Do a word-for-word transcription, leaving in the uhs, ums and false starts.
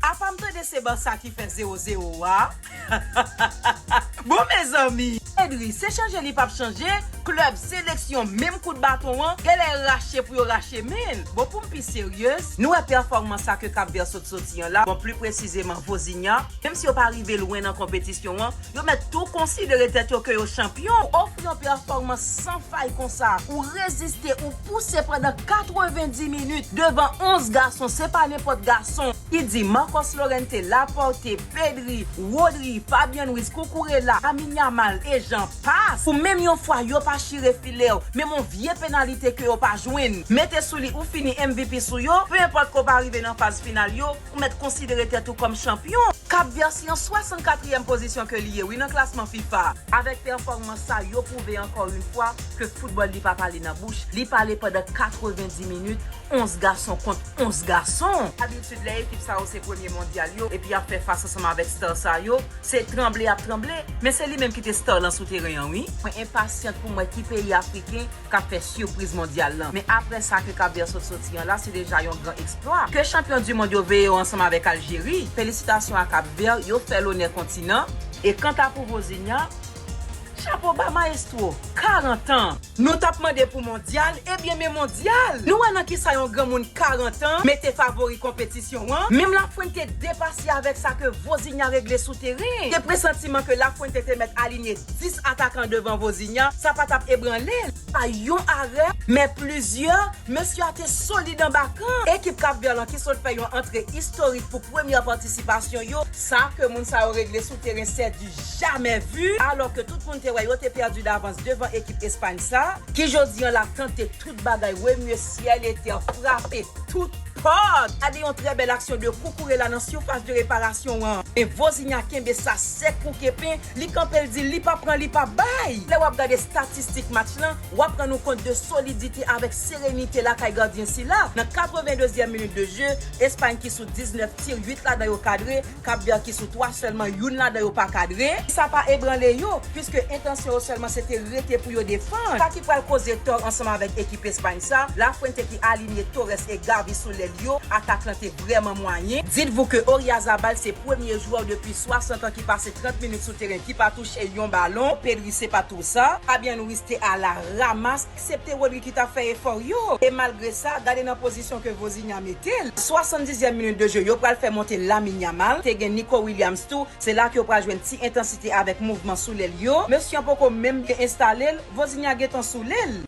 Apa m tande se Barça ki fè zewo zewo a? Bon, mezanmi, Pedri, se chanje li p ap chanje, klèb, seleksyon, menm kout baton an, genlè rache pou yo rache men l. Bon, pou m pi seryez, nou wè pèfòmans sa ke Cap Vert sot soti an la, bon, pli presizeman Vozinha, menm si yo pa rive lwen nan konpetisyon an, yo mèt tou konsidere tèt yo ke yo chanpyon. Ou ofri yon pèfòmans san fay konsa, ou reziste, ou pouse pandan katrevendi minit devan onz gason, se pa nenpòt gason. Ki di Marcos Llorente, Laporte, Pedri, Rodri, Fabian Ruiz, Cucurella, Lamine Yamal e jan pas. Pou menm yon fwa yo pa chire filè w, menm yon vye penalite ke yo pa jwenn. Mete sou li ou fini M V P sou yo, pe enpòt ke w pa rive nan faz final yo, ou mèt konsidere tèt ou kòm chanpyon. Cap Vert se yon swasannkatriyèm pozisyon ke li ye wi nan klasman fifa. Avèk pèfòmans sa, yo pwouve ankò yon fwa ke foutbòl li pa pale nan bouch, li pale pandan katrevendi minit, onz gason kont onz gason. Dabitid, lè ekip sa yo se premye mondyal yo, epi y ap fè fas ansanm avèk star sa yo, se tranble y ap tranble. Men se li menm ki te star lan sou teren an, wi. Mwen enpasyant pou m wè ki peyi afriken k ap fè sipriz mondyal lan. Men apre sa ke Cap Vert sot soti an la, se deja yon gran eksplwa. Ke chanpyon di mond yo veye yo ansanm avèk Aljeri. Felisitasyon a Cap Vert, yo fè lonè kontinan. E kanta pou Vozinha, chapo ba maestro, karant an. Nou t ap mande pou mondyal, ebyen men mondyal. Nou wè nan kisa yon granmoun karant an mete favori konpetisyon an. Menm Lafuente depase avèk sa ke Vozinha regle sou teren. Te presantiman ke Lafuente te mèt alinye dis atakan devan Vozinha, sa pa t ap ebranle l. Pa yon arè, men plizyè, mesye a te solid anba kan. Ekip Cap Vert lan ki sot fè yon antre istorik pou premyè patisipasyon yo, sa ke moun sa yo regle sou teren se du jamais vu, alò ke tout moun te wè yo te pèdi davans devan ekip Espay sa, ki jodi an la tante tout bagay, remye syèl e tè, frape tout pòt. Gade yon trè bèl aksyon de Cucurella nan sifas de reparasyon an. E Vozinha kenbe sa sèk kou kepen, li kanpe l di li pa pran, li pa bay. Lè w ap gade estatistik match lan, w ap rann ou kont de solidite avèk serenite lakay gadyen sila. Nan katrevendezyèm minit de je, Espay ki sou diznèf tir, uit ladan yo kadre, Cap Vert ki sou twa sèlman, youn ladan yo pa kadre. Sa pa ebranle yo, piske entansyon yo sèlman se te rete pou yo defann. Sa ki pral koze tò ansanm avèk ekip Espay sa, Lafuente ki alinye Torres e Gavi sou lèl yo, atak lan te vrèman mwayen. Dites-vous que Oyarzabal se premye jwè depi swasant an ki pase trant minit sou teren ki pa touche yon balon. Pedri se pa tou sa. Fabian Ruiz te a la ramas, eksepte Rodri ki t ap fè efò yo. E malgre sa, gade nan pozisyon ke Vozinha mete l. Swasanndizyèm minit de je, yo pral fè monte Lamine Yamal. Te gen Nico Williams tou. Se la ke yo pral jwenn ti entansite avèk mouvman sou lèl yo. Mesye an poko menm byen enstale l, Vozinha gentan sou lèl.